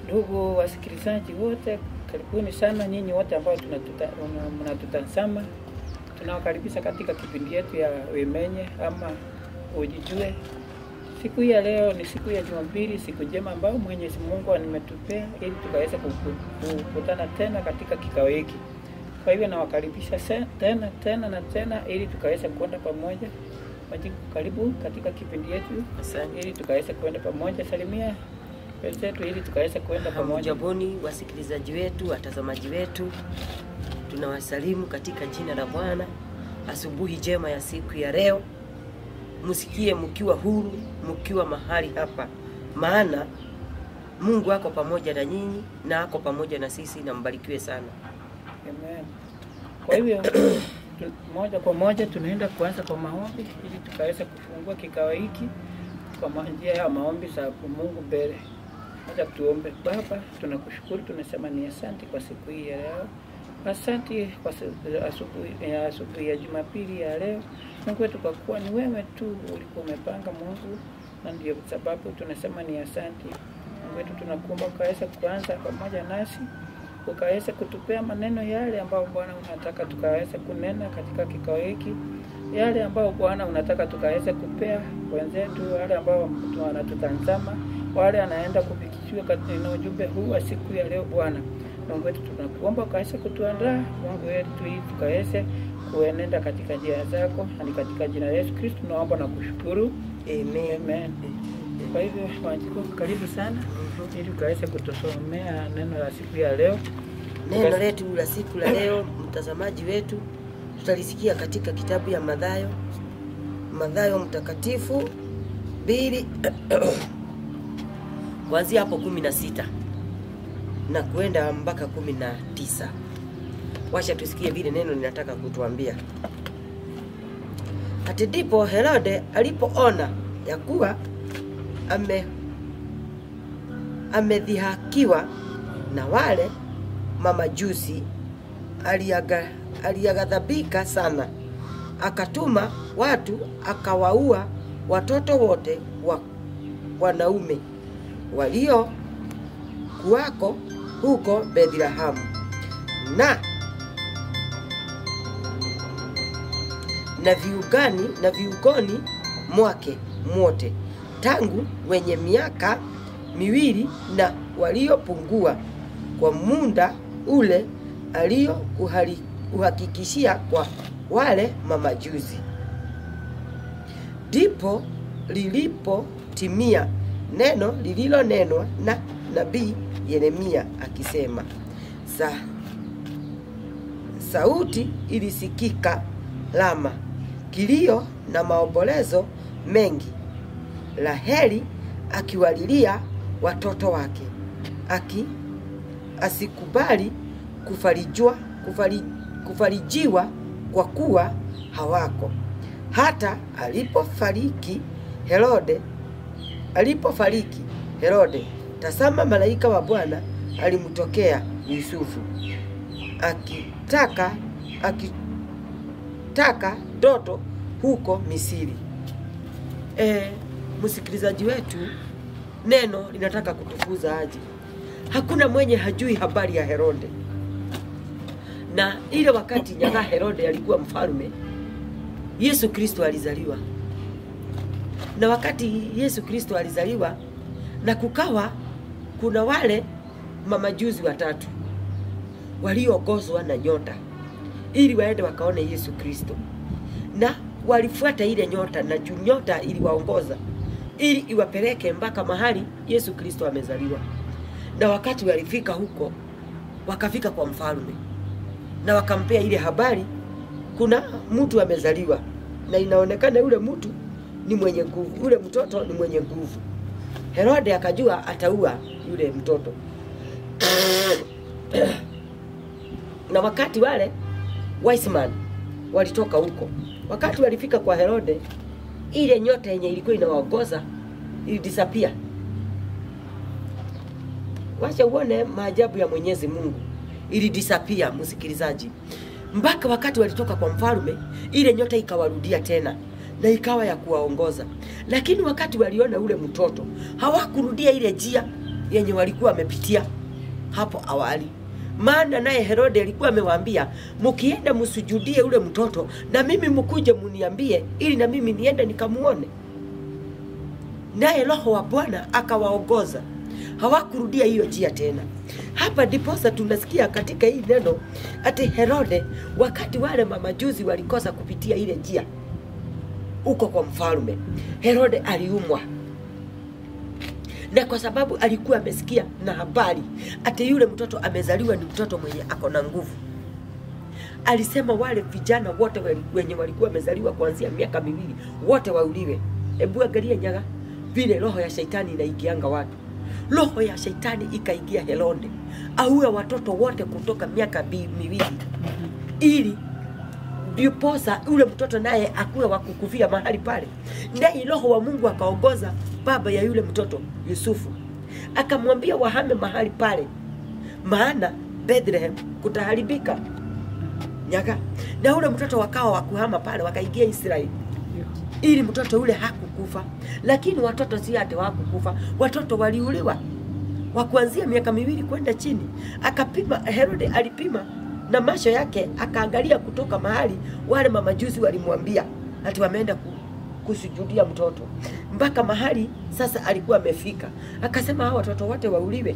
Ndugu wasikilizaji wote, karibuni sana nyinyi wote ambao mnatutazama. Tunawakaribisha katika kipindi yetu ya Wimenye ama Ujijue. Siku hii ya leo ni siku ya Jumapili, siku njema ambayo Mwenyezi Mungu ametupea ili tukaweza kukutana tena katika kikao hiki. Kwa hivyo nawakaribisha tena tena na tena ili tukaweza kwenda pamoja. Karibu katika kipindi yetu ili tukaweza kwenda pamoja. Salimia wenzetu ili tukaweza kwenda pamoja. Hamjaboni wasikilizaji wetu, watazamaji wetu. Tunawasalimu katika jina la Bwana. Asubuhi njema ya siku ya leo. Msikie mkiwa huru, mkiwa mahali hapa. Maana Mungu ako pamoja na nyinyi na ako pamoja na sisi, na mbarikiwe sana. Amen. Kwa hivyo moja kwa moja tunaenda kuanza kwa maombi ili tukaweza kufungua kikao hiki kwa njia ya maombi za Mungu mbele. Acha tuombe. Baba, tunakushukuru, tunasema ni asante kwa siku hii ya leo. Asante kwa asubuhi ya Jumapili ya leo. Mungu wetu, kwa kuwa ni wewe tu ulikuwa umepanga Mungu, na ndio sababu tunasema ni asante. Mungu wetu, tunakuomba ukaweza kuanza pamoja nasi, ukaweza kutupea maneno yale ambayo Bwana unataka tukaweza kunena katika kikao hiki, yale ambayo Bwana unataka tukaweza kupea wenzetu, wale ambao wanatutazama, wale anaenda kufikishiwa katika ujumbe huu wa siku ya leo. Bwana Mungu wetu, tunakuomba ukaweze kutuandaa Mungu wetu ili tukaweze kuenenda katika njia zako, na katika jina la Yesu Kristo tunaomba na kushukuru. Amen. Amen. Kwa hivyo Wanjiku, karibu sana ili ukaweze kutusomea neno la siku ya leo. Neno letu la siku la leo, mtazamaji wetu, tutalisikia katika kitabu ya Mathayo, Mathayo mtakatifu 2 kuanzia hapo 16 na kuenda mpaka 19. Wacha tusikie vile neno linataka kutuambia. Ati ndipo Herode alipoona ya kuwa amedhihakiwa na wale mamajusi, aliaghadhabika sana, akatuma watu akawaua watoto wote wa wanaume walio kuwako huko Bethlehemu na viugani na viugoni mwake mwote, tangu wenye miaka miwili na waliopungua, kwa muda ule alio uhakikishia kwa wale mamajusi. Ndipo lilipotimia neno lililonenwa na nabii Yeremia akisema, sauti ilisikika Lama, kilio na maombolezo mengi, Raheli akiwalilia watoto wake, asikubali kufarijiwa kwa kuwa hawako. Hata alipofariki Herode, tazama malaika wa Bwana alimtokea Yusufu akitaka ndoto huko Misri. Msikilizaji wetu, neno linataka kutufuza aje. Hakuna mwenye hajui habari ya Herode. Na ile wakati nyaga Herode alikuwa mfalme, Yesu Kristo alizaliwa. Na wakati Yesu Kristo alizaliwa, na kukawa kuna wale mamajuzi watatu waliongozwa na nyota ili waende wakaone Yesu Kristo. Na walifuata ile nyota, na nyota iliwaongoza ili iwapeleke mpaka mahali Yesu Kristo amezaliwa. Na wakati walifika huko, wakafika kwa mfalme na wakampea ile habari, kuna mtu amezaliwa, na inaonekana yule mtu ni mwenye nguvu, yule mtoto ni mwenye nguvu. Herode akajua ataua yule mtoto. Na wakati wale wise man walitoka huko, wakati walifika kwa Herode, ile nyota yenye ilikuwa inawaongoza ilidisappear. Wacha uone maajabu ya Mwenyezi Mungu. Ilidisappear, msikilizaji. Mpaka wakati walitoka kwa mfalme, ile nyota ikawarudia tena na ikawa ya kuwaongoza. Lakini wakati waliona ule mtoto, hawakurudia ile njia yenye walikuwa wamepitia hapo awali. Maana naye Herode alikuwa amewaambia, mkienda msujudie ule mtoto na mimi mkuje muniambie ili na mimi niende nikamuone. Naye Roho wa Bwana akawaongoza. Hawakurudia hiyo njia tena. Hapa ndiposa tunasikia katika hii neno ati Herode, wakati wale mamajuzi walikosa kupitia ile njia huko kwa mfalme, Herode aliumwa. Na kwa sababu alikuwa amesikia na habari ati yule mtoto amezaliwa ni mtoto mwenye ako na nguvu, alisema wale vijana wote wenye walikuwa wamezaliwa kuanzia miaka 2 wote wauliwe. Hebu angalia Nyaga vile roho ya shaitani inaingianga watu. Roho ya shaitani ikaingia Herode, auwe watoto wote kutoka miaka 2 ili ndiposa ule mtoto naye akuwe wa kukufia mahali pale. Naye Roho wa Mungu akaongoza baba ya yule mtoto Yusufu, akamwambia wahame mahali pale, maana Bethlehem kutaharibika. Nyaga. Na ule mtoto wakawa wakuhama pale, wakaingia Israeli. Ili mtoto ule hakukufa. Lakini watoto si ati hawakukufa, watoto waliuliwa wa kuanzia miaka 2 kwenda chini. Akapima, Herode alipima na macho yake akaangalia kutoka mahali wale mamajusi walimwambia ati wameenda kusujudia mtoto mpaka mahali sasa alikuwa amefika. Akasema hawa watoto wote wauliwe.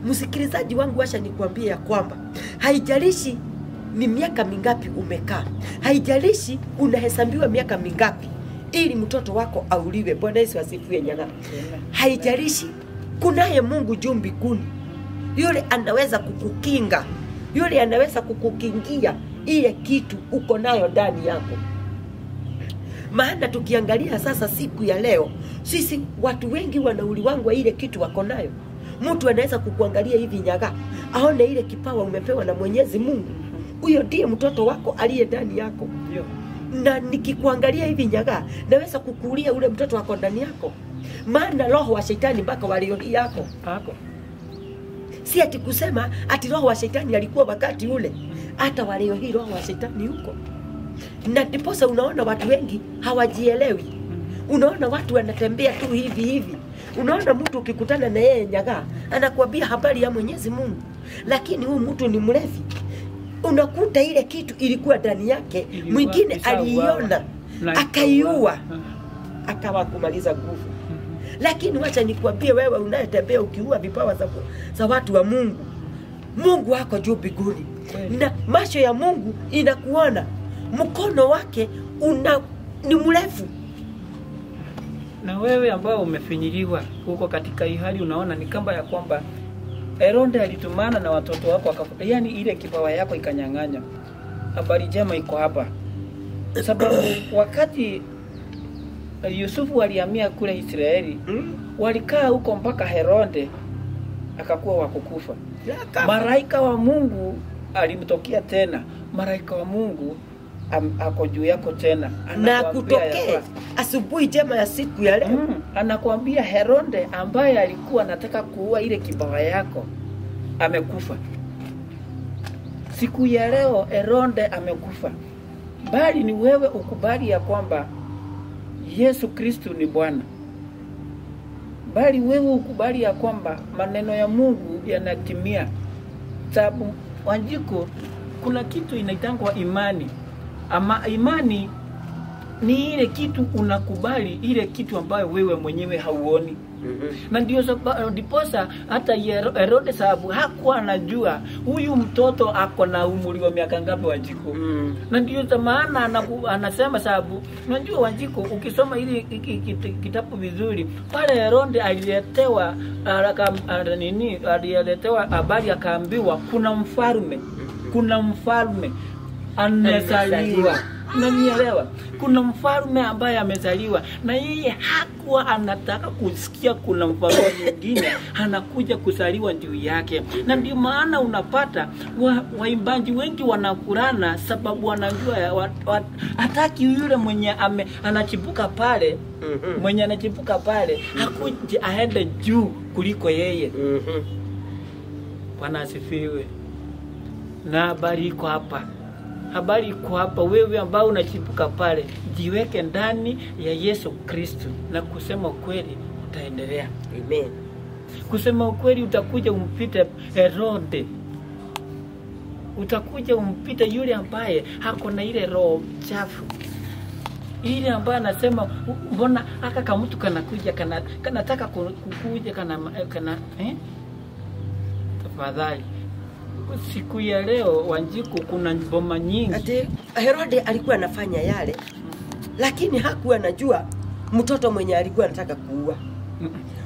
Msikilizaji wangu, acha nikwambie ya kwamba haijalishi ni miaka mingapi umekaa, haijalishi unahesabiwa miaka mingapi ili mtoto wako auliwe. Bwana Yesu asifiwe. Nyaga. Haijalishi, kunaye Mungu juu mbinguni, yule anaweza kukukinga, yule anaweza kukukingia ile kitu uko nayo ndani yako. Maana tukiangalia sasa siku ya leo, sisi watu wengi wanauliwangwa ile kitu wako nayo. Mtu anaweza kukuangalia hivi Nyaga, aone ile kipawa umepewa na Mwenyezi Mungu. Huyo ndiye mtoto wako aliye ndani yako. Na nikikuangalia hivi Nyaga, naweza kukuulia ule mtoto wako ndani yako. Maana roho wa shetani mpaka walio yako. Si ati kusema ati roho wa shetani alikuwa wakati ule. Hata walio hii roho wa shetani huko. Na ndiposa unaona watu wengi hawajielewi. Unaona watu wanatembea tu hivi hivi. Unaona mtu ukikutana na yeye Nyaga, anakuambia habari ya Mwenyezi Mungu, lakini huyu mtu ni mlevi. Unakuta ile kitu ilikuwa ndani yake, mwingine aliiona, akaiua, akawa kumaliza nguvu. Lakini wacha nikuambie wewe unayetembea ukiua vipawa za watu wa Mungu, Mungu wako juu mbinguni, na macho ya Mungu inakuona, mkono wake ni mrefu. Na wewe ambao umefinyiliwa huko katika hii hali, unaona ni kamba ya kwamba Herode alitumana na watoto wako akafuta, yani ile kipawa yako ikanyang'anya. Habari njema iko hapa, sababu wakati Yusufu alihamia kule Israeli, walikaa huko mpaka Herode akakuwa wa kukufa. Malaika wa Mungu alimtokea tena. Malaika wa Mungu ako juu yako tena, na kutokea asubuhi njema ya siku ya leo. Anakuambia Herode ambaye alikuwa anataka kuua ile kipawa yako amekufa. Siku ya leo Herode amekufa. Bali ni wewe ukubali ya kwamba Yesu Kristo ni Bwana. Bali wewe ukubali ya kwamba maneno ya Mungu yanatimia. Sababu Wanjiko, kuna kitu inaitangwa imani. Ama imani ni ile kitu unakubali, ile kitu ambayo wewe mwenyewe hauoni. Na ndio ndiposa hata Herode sababu hakuwa anajua huyu mtoto ako na umri wa miaka ngapi Wanjiko. Na ndio maana anasema sababu, unajua Wanjiko, ukisoma ili kitabu vizuri, pale Herode aliletewa aliletewa habari akaambiwa kuna mfalme, kuna mfalme amezaliwa. Unanielewa? Kuna mfalme ambaye amezaliwa, na yeye hakuwa anataka kusikia kuna mfalme mwingine anakuja kuzaliwa juu yake. Na ndio maana unapata waimbaji wengi wanakurana, sababu wanajua hataki yule mwenye anachipuka pale, mwenye anachipuka pale hakuje aende juu kuliko yeye. Bwana asifiwe. Na habari iko hapa. Habari iko hapa, wewe ambao unachipuka pale, jiweke ndani ya Yesu Kristo, na kusema kweli utaendelea. Amen. Kusema ukweli, utakuja umpite Herode, utakuja umpite yule ambaye hako na ile roho chafu, ile ambaye anasema mbona aka kamtu kanakuja kanataka kukuja kana eh? Tafadhali, siku ya leo Wanjiku, kuna boma nyingi. Ati Herode alikuwa anafanya yale, lakini hakuwa anajua mtoto mwenye alikuwa anataka kuua,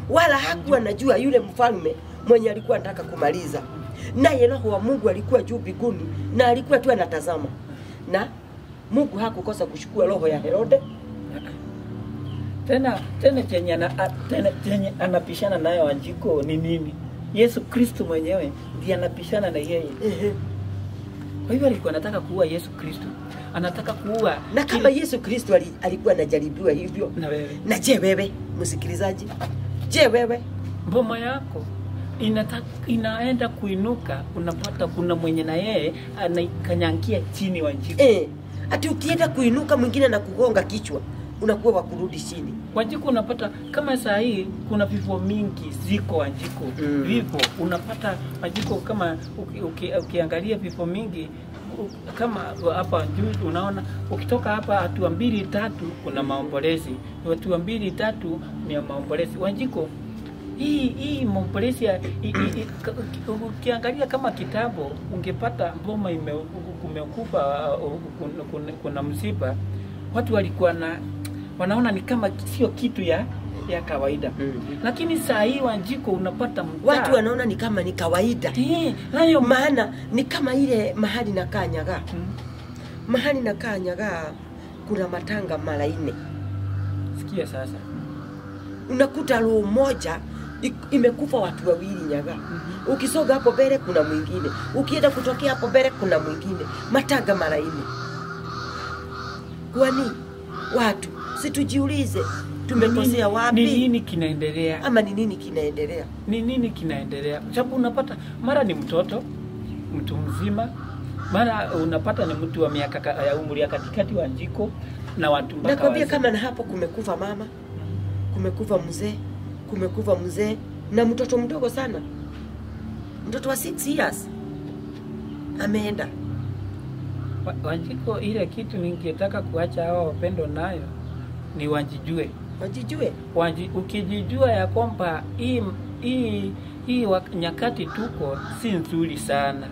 wala hakuwa anajua yule mfalme mwenye alikuwa anataka kumaliza. Naye Roho wa Mungu alikuwa juu mbinguni na alikuwa tu anatazama, na Mungu hakukosa kuchukua roho ya Herode. Tena chenye anapishana nayo Wanjiku ni nini? Yesu Kristo mwenyewe ndiye anapishana na yeye. Kwa hivyo alikuwa anataka kuua Yesu Kristo, anataka kuua. Na kama Yesu Kristo alikuwa anajaribiwa hivyo, na wewe, na je wewe msikilizaji, je wewe mboma yako inaenda kuinuka, unapata kuna mwenye na yeye anaikanyangia chini Wanjiku. Ati ukienda kuinuka mwingine na kugonga kichwa, unakuwa wa kurudi chini. Wanjiku, unapata kama saa hii kuna vifo mingi ziko Wanjiku. Vifo unapata Wanjiku, kama ukiangalia vifo mingi kama hapa juu, unaona ukitoka hapa hatua 2 3 kuna maombolezi, hatua 2 3 ni maombolezi Wanjiku. Hii maombolezi ukiangalia kama kitambo ungepata mboma kumekufa, kuna msiba, watu walikuwa na wanaona ni kama sio kitu ya kawaida. Lakini saa hii Wanjiku unapata mtaa, watu wanaona ni kama ni kawaida. Nayo maana ni kama ile mahali nakaa Nyaga. Mahali nakaa Nyaga kuna matanga mara 4. Sikia sasa, unakuta roho moja imekufa watu wawili Nyaga. Ukisoga hapo mbele kuna mwingine, ukienda kutokea hapo mbele kuna mwingine, matanga mara 4. Kwani watu situjiulize tumekosea wapi? Ni nini kinaendelea? Ama ni nini kinaendelea? Ni nini kinaendelea? Sababu unapata mara ni mtoto, mtu mzima, mara unapata ni mtu wa miaka ya umri ya katikati Wanjiku, na watu mpaka. Nakwambia kama na hapo kumekufa mama, kumekufa mzee, kumekufa mzee na mtoto mdogo sana. Mtoto wa 6 years ameenda. Wanjiku, ile kitu ningetaka kuacha hawa wapendo nayo ni wajijue. Wajijue. Ukijijua ya kwamba hii nyakati tuko si nzuri sana.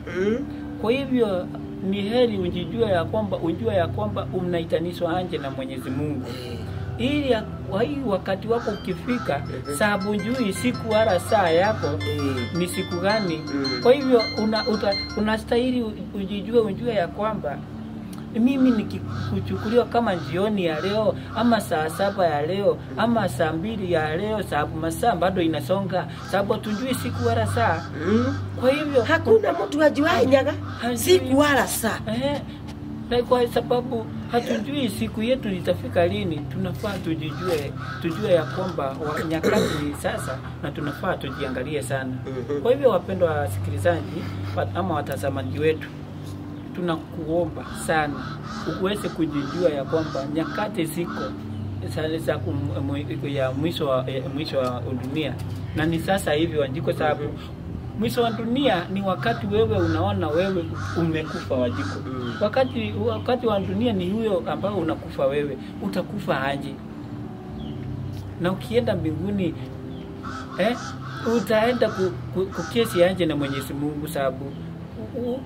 Kwa hivyo ni heri ujijue ya kwamba, unjue ya kwamba unaitanishwa anje na Mwenyezi Mungu. Ili wakati wako ukifika, sababu njui siku wala saa yako ni siku gani. Kwa hivyo unastahili ujijue, unjue ya kwamba mimi nikikuchukuliwa kama jioni ya leo ama saa 7 ya leo ama saa 2 ya leo, sababu masaa bado inasonga, sababu hatujui siku wala saa. Kwa hivyo hakuna mtu ajuaye Nyaga siku wala saa. Na kwa sababu hatujui siku yetu itafika lini, tunafaa tujijue, tujue ya kwamba nyakati ni sasa na tunafaa tujiangalie sana. Kwa hivyo wapendwa wasikilizaji ama watazamaji wetu, tunakuomba sana uweze kujijua ya kwamba nyakati ziko za ya mwisho wa dunia, na ni sasa hivi Wanjiku, sababu mwisho wa dunia ni wakati wewe unaona wewe umekufa Wanjiku. Wakati wa dunia ni huyo ambao unakufa wewe, utakufa aje? Na ukienda mbinguni utaenda kukesi aje na Mwenyezi Mungu, sababu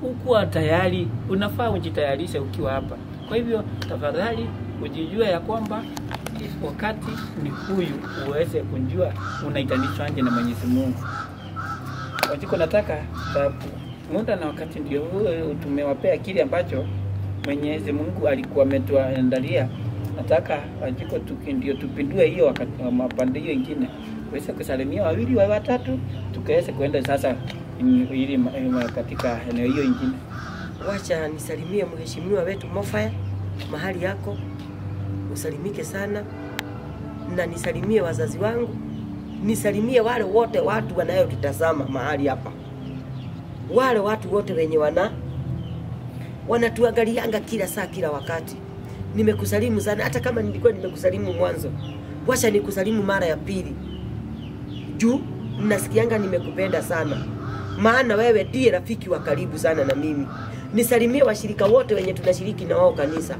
ukuwa tayari, unafaa ujitayarishe ukiwa hapa. Kwa hivyo tafadhali ujijue ya kwamba wakati ni huyu, uweze kujua unaitanishwa aje na Mwenyezi Mungu. Wanjiku, nataka sababu muda na wakati ndio huo, tumewapea kile ambacho Mwenyezi Mungu alikuwa ametuandalia. Nataka Wanjiku ndio tupindue hiyo wakati mapande hiyo ingine, uweze kusalimia wawili wa watatu, tukaweze kuenda sasa ili katika eneo hiyo ingine. Wacha nisalimie mheshimiwa wetu Mofaya mahali yako, usalimike sana, na nisalimie wazazi wangu, nisalimie wale wote watu wanayotutazama mahali hapa, wale watu wote wenye wanatuangalianga kila saa kila wakati. Nimekusalimu sana, hata kama nilikuwa nimekusalimu mwanzo, wacha nikusalimu mara ya pili. Juu nasikianga nimekupenda sana, maana wewe ndiye rafiki wa karibu sana na mimi. Nisalimie washirika wote wenye tunashiriki na wao kanisa,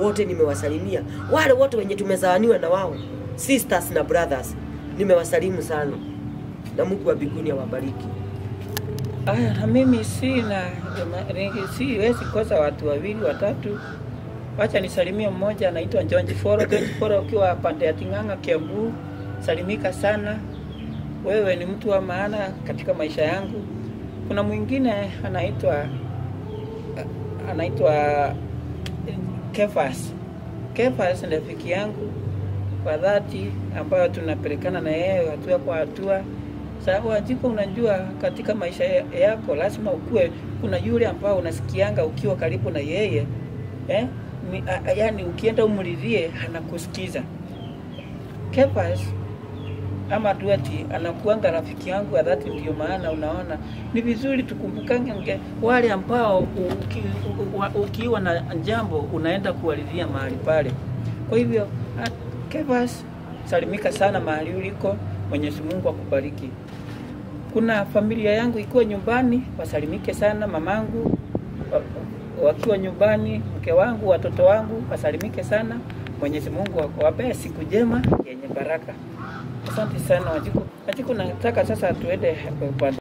wote nimewasalimia. Wale wote wenye tumezaaniwa na wao, sisters na brothers, nimewasalimu sana, na Mungu wa mbinguni awabariki. Aya, na mimi sina siwezi kosa watu wawili watatu. Wacha nisalimie mmoja anaitwa George Foro. George Foro, ukiwa pande ya Ting'ang'a Kiambu, salimika sana. Wewe ni mtu wa maana katika maisha yangu. Kuna mwingine anaitwa Kefas. Kefas ni rafiki yangu kwa dhati ambayo tunapelekana na yeye hatua kwa hatua. Sababu Wanjiko, unajua katika maisha yako lazima ukue, kuna yule ambao unasikianga ukiwa karibu na yeye eh? Yaani ukienda umlilie anakusikiza. Kefas ama Duati anakuanga rafiki yangu wa dhati, ndio maana unaona ni vizuri tukumbukange wale ambao ukiwa na jambo unaenda kuwalilia mahali pale. Kwa hivyo Kefas, salimika sana mahali uliko, Mwenyezi Mungu akubariki. Kuna familia yangu ikiwa nyumbani, wasalimike sana mamangu wakiwa nyumbani, mke wangu, watoto wangu wasalimike sana. Mwenyezi Mungu awapee siku njema yenye baraka. Asante sana Wanjiko. Wanjiko, nataka sasa tuende upande